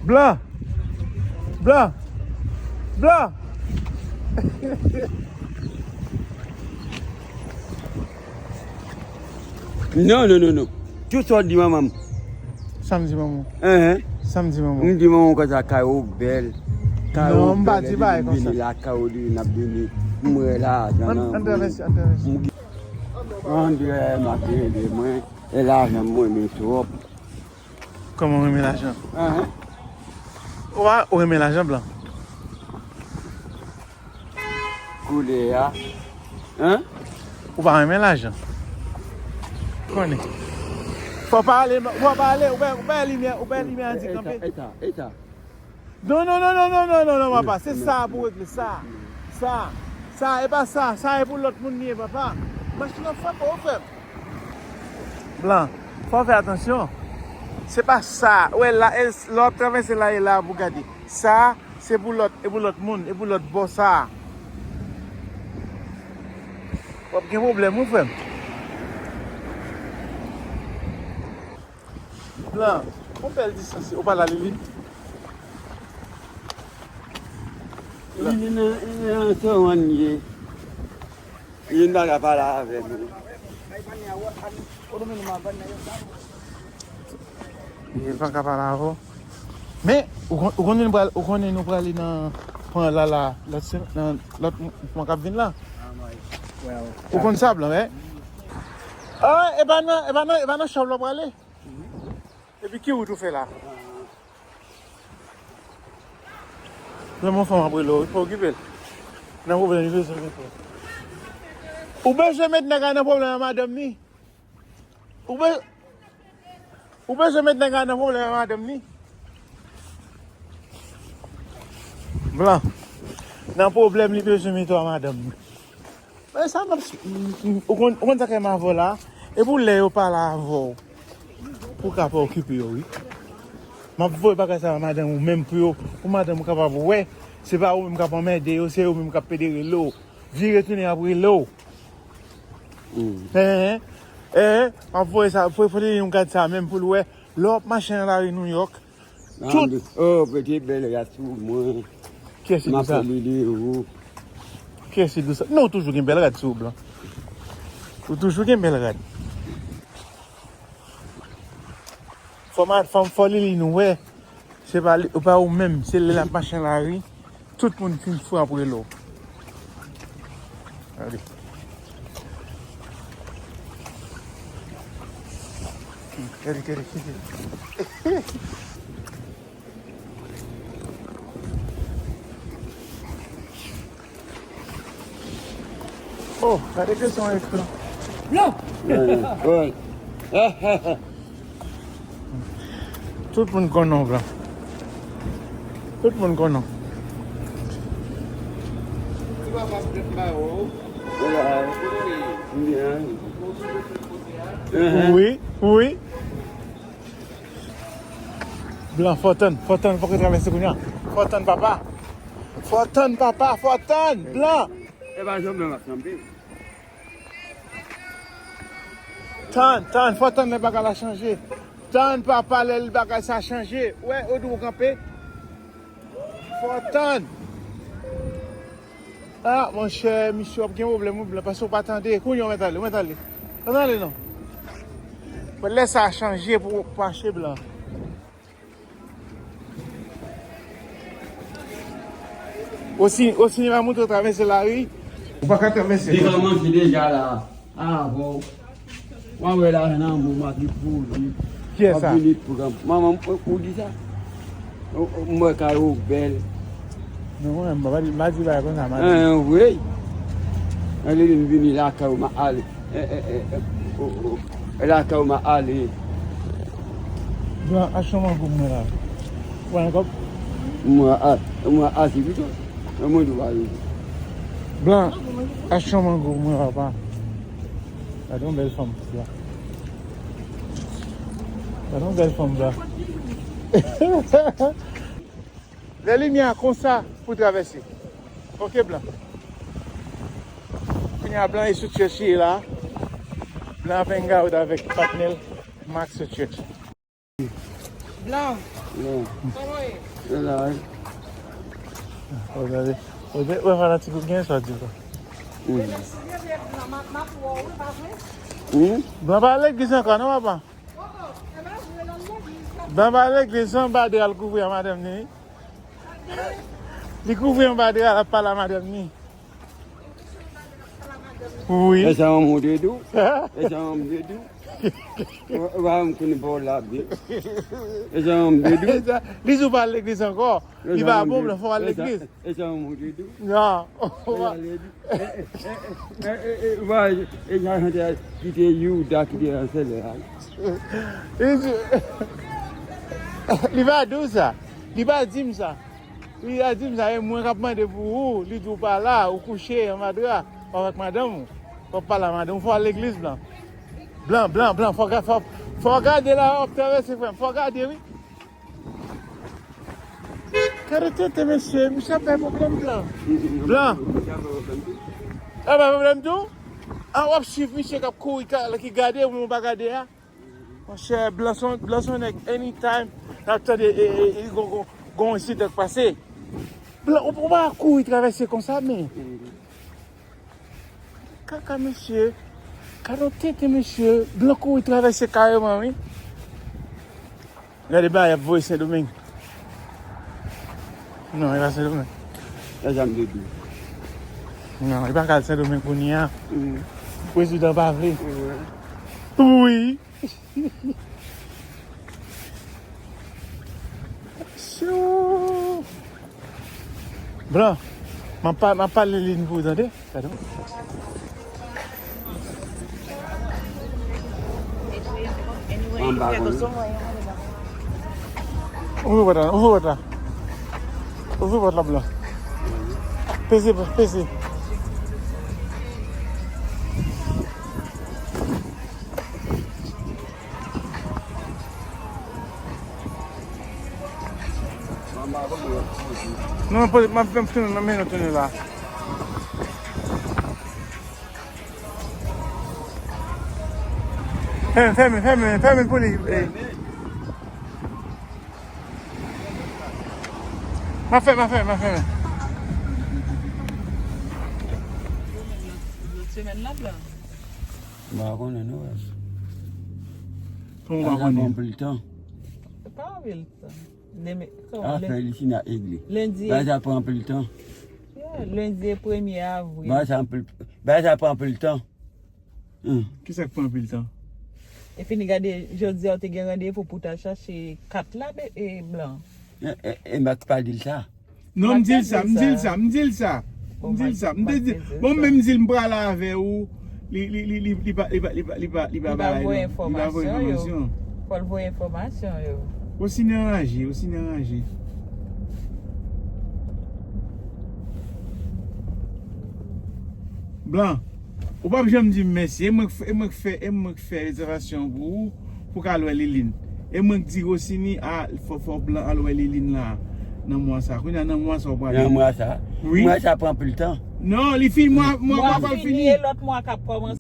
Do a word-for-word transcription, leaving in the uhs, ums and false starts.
Blan! Blan! Blan! Non, non, non, non. Tout sa w di manman m. Sa m di manman w? Enhen. Sa m di manman w? M di manman w konsa kay ou bèl. Kay ou bèl. Non, m pa di bagay konsa. Vini lakay ou, li n ap vini. M wè lajan nan. An travèse, an travèse. Andrè, m ap ede mwen. E lajan m renmen twòp. Kòman w renmen lajan? Enhen. Ou pa, ou renmen lajan, Blan? Koulè a. Hein? Ou pa renmen lajan. Konnen. Fò pale, fò pale, ou pa, ou pa limyè, ou pa limyè an di kanpe. Eta, eta, eta. Non, non, non, papa. Se sa pou regle, sa. Sa. Sa, e pa sa. Sa e pou lòt moun li ye, papa. Machin nan frape ou, frè m. Blan, fò w fè atansyon. Se pa sa. Ou wè la, e, lè w ap travèse la, e la pou gade. Sa, se pou lòt, e pou lòt moun, e pou lòt bò sa. W ap gen pwoblèm, wi, frè m. Blan, yon bèl distans, ou pa la, Lili? Lili nan, nan Toronn ye. Li pa ka pale avè m. Li pa ka pale avè w. Men, ou kon-, ou konnen nou pral, ou konnen nou prale nan pran Lala lòt se-, nan lòt mwa k ap vin la. Ou konn sa, Blan, wi? Ah, e pa nan, e pa nan, e pa nan chòp la w prale? Epi ki wout ou fè la? Lè yon fanm ap rele w, pa okipe l. Nan pwoblèm, li bezwen met w. Ou bezwen met nèg la nan pwoblèm a madanm ni? Ou be-, ou bezwen met nèg la nan pwoblèm a madanm ni? Blan. Nan pwoblèm li bezwen met w a madanm ni. Men sa m ap, m, m, ou konn, ou konn sa k fè m avè w la? E pou lè yo pale avè w, pou w ka pa okipe yo, wi. M ap voye bagay sa a madanm ou menm pou yo, pou madanm ou kapab wè, se pa ou menm k ap anmède yo, se yo menm k ap pede rele w. Vire tounen y ap rele w. Hen, hen, hen. M ap voye sa, fò, fò li yon gad sa menm pou l wè. Lè w ap mache nan lari Nouyòk, tout. Oh, pete bèl rad sou mwen. Kiyès ki di sa? Kiyès ki di sa? Non, ou toujou gen bèl rad sou ou, Blan. Ou toujou gen bèl rad. Fò ma-, fò, fò Lili nou wè. Se pa li, ou pa ou menm, se lè l ap mache nan lari. Tout moun fin fou ap rele w. Gade. Gade, gade, gade. Oh, gade kesyon ekran. Blan! Wi, wi. Tout moun konnen w, Blan. Tout moun konnen w. Wi, wi. Blan, fò tann, fò tann, fòk yo travèse kounye a. Fò tann, papa. Fò tann, papa, fò tann, Blan. E pa janm nan m ap tann. Tann, tann, fò tann lè bagay la chanje. Tann, papa, lè bagay sa chanje. Wè, ou di w kanpe. Fò tann. Ah, monchè, misye w ap gen pwoblèm, wi, Blan, paske w pa tande. Kounye a w mèt ale, w mèt ale. Mèt ale, non. Bon, lè sa chanje pou, pou mache, Blan. Osi, osi, li va montre w travèse lari. Ou pa ka travèse. Li ka manje deja la. Ah, bon. W a wè lajan nan men w, m ap di pou li. Kiyès sa? W ap vini pran. Manman, ou, ou di sa? Ou, ou, m wè kay ou bèl. Non, mwen, m pa di, m pa di bagay konsa, madanm. An, wi. An, li vin vini lakay ou, m a ale. E, e, e, e, o, o. E lakay ou, m a ale. Blan, achte yon mango pou mwen la. Ou pa gen kòb? Mwen a, mwen a, se pito. Mwen di w ale. Blan, achte yon mango pou mwen, papa. Gade yon bèl fanm, Blan. Gade yon bèl fanm, Blan. Lè limyè a konsa pou travèse. Ok, Blan. Kounye a, Blan e sou chèch li ye la. Blan ap hang out avèk patnè l, Max sou chèch. Blan. Non. E la, wi. O, gade. O, gade, wè fanatik ou gen sa di la. Hmm. Hmm? Blan pa legliz ankò, non, papa? Blan pa legliz, se anba dra l kouvri a madanm ni. Li kouvri anba dra l ap pale a madanm ni. Wi. E sa yon moun te di w? E sa yon moun te di w? Wa, wa, m konnen pa w la byen. E sa yon moun te di w? Li di w pa al legliz ankò. Li pa bon, blan, fò w al legliz. E sa yon moun te di w? Non. E sa yon moun te di w? E, e, e, e, e, e, e, wa, e sa yon te kite Yuda kite nan sèlè a. Li di, li pa di w sa. Li pa di m sa. Li a di m sa, e mwen k ap mande pou ou, li di w pa la, ou kouche anba dra, w avèk madanm ou, w ap pale a madanm ou, fò w al legliz blan. Blan, blan, blan, fò, ga- fò, fò w gade la, w ap travèse frè m, fò w gade wi. Gade tenten mesye, misye ap bay pwoblèm blan. Blan. Ap bay pwoblèm tou? A w ap swiv misye k ap kouri, ka- ki gade ou menm ou pa gade a? Monchè, blan se yon, blan se yon nèg anytime l ap tande e, e, e, gon, gon, gon ensidan k pase. Blan, ou, ou pa kouri travèse konsa, men. Kaka, mesye. Gade yon tenten, mesye. Blan kouri travèse kareman, wi. Gade bagay ap voye Sendomeng. Non, e pa Sendomeng. E sa m te di. Non, e pa ka al Sendomeng kounye a. Prezidan pa vle. Wi. Chou. Blan, m ap pa- m ap pale liy pou ou tande. Gade. Anba konnen. Ouvri pòt la, ouvri pòt la. Ouvri pòt la, blan. Peze, peze. Non, m ap tounen, m ap tounen la. Fèmen, fèmen, fèmen, fèmen pou li. M ap fè, m ap fè, m ap fè. Lòt semèn la, blan. M pa konnen non. Kòman w pa konnen? Sa pran anpil tan. Se pa anpil tan. Demen, kòman? Afè li fin ap regle. Lendi. Bagay sa pran anpil tan. Yeah, lendi e premye avril. Bagay sa anpil, bagay sa pran anpil tan. Hmm. Kisa k pran anpil tan? E fini gade, jodi a w te gen randevou pou w t al chache kat la, be- e blan. E, e, e m pa t pa di l sa. Non, m di l sa, m di l sa, m di l sa. M di l sa. M te di, bon, men m di l m prale avè ou. Li, li, li, li, li pa, li pa, li pa, li pa, li pa bay non. Li pa voye enfòmasyon. Fò l voye enfòmasyon yo. Osi nan ranje, osi nan ranje. Blan, ou p ap janm di m mèsi. E mwen k fè, e mwen k fè, e mwen k fè rezèvasyon pou ou, pou w ka al wè Liline. E mwen k di Rosini, a, fò, fò blan al wè Liline la, nan mwa sa. Kounye a, nan mwa sa, ou prale. Nan mwa sa? Wi. Mwa sa pran anpil tan. Non, li fin, mwa, mwa, mwa pa fini. E lòt mwa k ap kòmanse.